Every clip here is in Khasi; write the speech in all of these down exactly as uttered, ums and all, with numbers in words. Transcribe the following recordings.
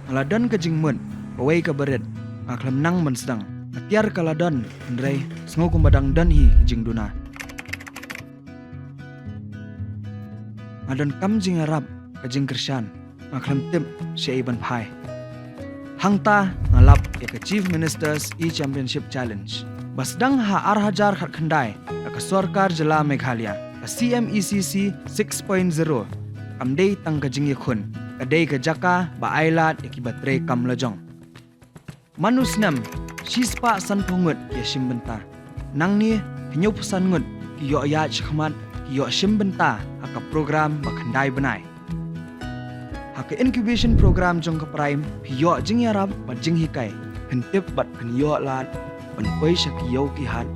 Nga la don ka jingmut, kawei ka barit, nga khlem nang ban sdang. Ka tiar ka la don, hynrei, sngew kumba dang don hi ka jingduna. Nga don kam jingïarap, ka jingkyrshan, nga khlem tip, shaei ban phai. Hangta, nga lap, ïa ka Chief Minister's E-Championship Challenge. Ba sdang ha ar hajar khatkhyndai, da ka sorkar jylla Meghalaya, ka C M E C C six point zero. Kam dei tang ka jingïakhun, ka dei ka jaka, ba ai lad, ïa kiba trei kam lajong. Man u snem, shispah sanphew ngut ki ïashim bynta. Nangne, hynñiewphew san ngut, ki ïoh ïaid shakhmat, ki ïoh shim bynta, ha ka program ba khyndai bnai. Ha ka incubation program jong ka PRIME, phi ïoh jingïarap bad jinghikai, pyntip bad pynïoh lad, ban poi sha ki ïew ki hat,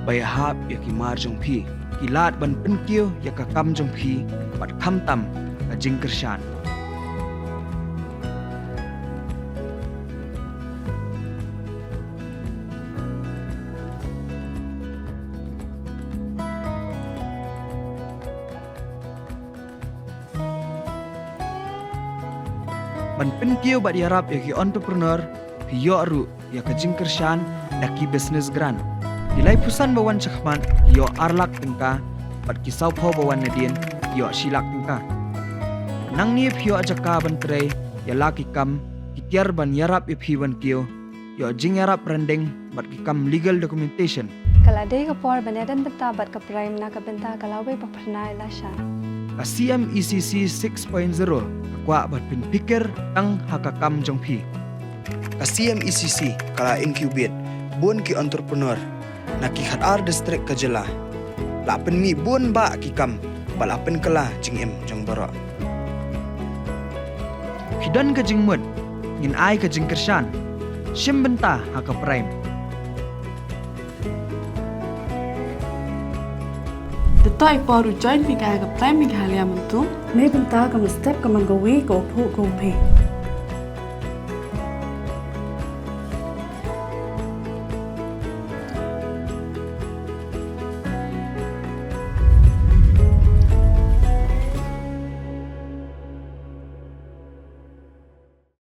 ba ïahap ïa ki mar jong phi, ki lad ban pynkiew ïa ka kam jong phi, bad khamtam, ka jingkyrshan. Ban pynkiew bad ïarap ïa ki entrepreneur, phi ïoh ruh, ïa ka jingkyrshan, da ki business grant. Ki laiphew san ba wan shakhmat, ïoh ar lak tyngka, bad ki sawphew ba wan nadien, ïoh shi lak tyngka. Nangne phi ïoh jaka ban trei, ïa la ki kam, ki tiar ban ïarap ïa phi ban kiew, ïoh jingïarap rynding, bad ki kam legal documentation. Ka la dei ka por ban ïadon bynta bad ka PRIME na ka bynta ka lawei ba phyrnai lashai. Ka C M E C C six point zero, ka kwah ban pynphikir tang ha ka kam jong phi. Ka C M E C C, ka la incubate, bun ki entrepreneur, na ki khatar district ka jylla. La pynmih bun bah ki kam, bad la pynkylla jingim jong baroh. Phi don ka jingmut, ngin ai ka jingkyrshan. Shim bynta ha ka PRIME. To ïoh ïa ka por u join phi ha ka PRIME Meghalaya mynta. Neibynta ka mynstep ka man kawei ka u phuh ka u phi.